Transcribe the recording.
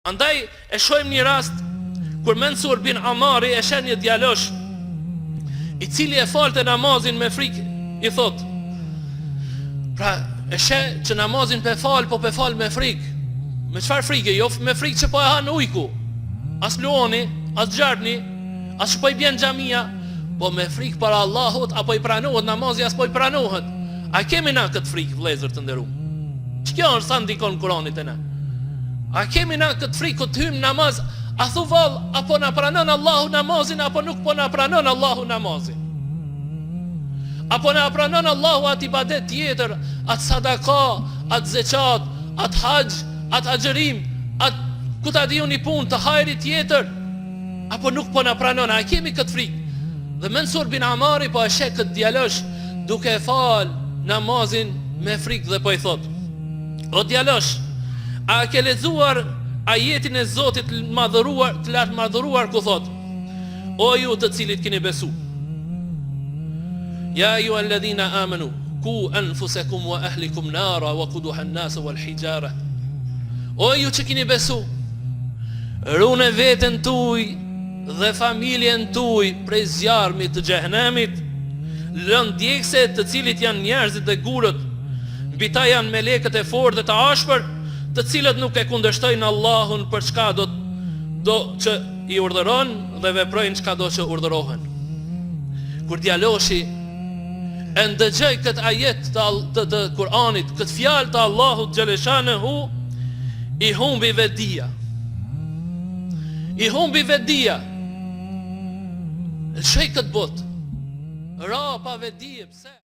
Andaj e shohim një rast kur Mensur bin Amari e sheh një djalosh i cili e falte namazin me frikë i thot pra e sheh që namazin pe fal po pe fal me frikë me çfarë frike jo me frikë që po e han ujku as luani as gjarpni as që po i bjen xhamia po me frikë para Allahut apo i pranohet namazi as po i pranohet a kemi na këtë frikë vëllezër të nderuam Kjo është sa ndikon Kurani te na. A kemi na këtë frikë kur të hyjmë namaz, a thu vallë, a po na pranon Allahu namazin apo nuk po na pranon Allahu namazin? A po na pranon Allahu atë ibadet tjetër, atë sadaka, atë zeqat, atë haxh, atë agjërim, atë ku ta di unë një punë të hajrit tjetër? Apo nuk po na pranon, a kemi këtë frikë? Dhe Mensur bin Amari po e sheh këtë djalosh duke e fal namazin me frikë dhe po i thotë O djalosh, a e ke lexuar ajetin e Zotit të madhëruar, të lartmadhëruar ku thotë O ju të cilët keni besu Ja ejjuhalledhina amenu ku anfusekum wa ahlikum nara wa kuduha an-nas wal hijara O ju që keni besu Rune veten tuj dhe familjen tuj prej zjarmit të xhehenemit, lëndë djegëse të cilit janë njerëzit dhe gurët, mbi ta janë melekët e fortë dhe të ashpër, të cilët nuk e kundërshtojnë Allahun për çka do do që i urdhëron dhe veprojnë çka do që urdhërohen. Kur djaloshi e ndëgjoi këtë ajet të, të, të Kur'anit, këtë fjalë të Allahut xheleshanehu, i humbi vetëdija. I humbi vetëdija. Lëshoi këtë botë. Ra pa vetëdije, pse?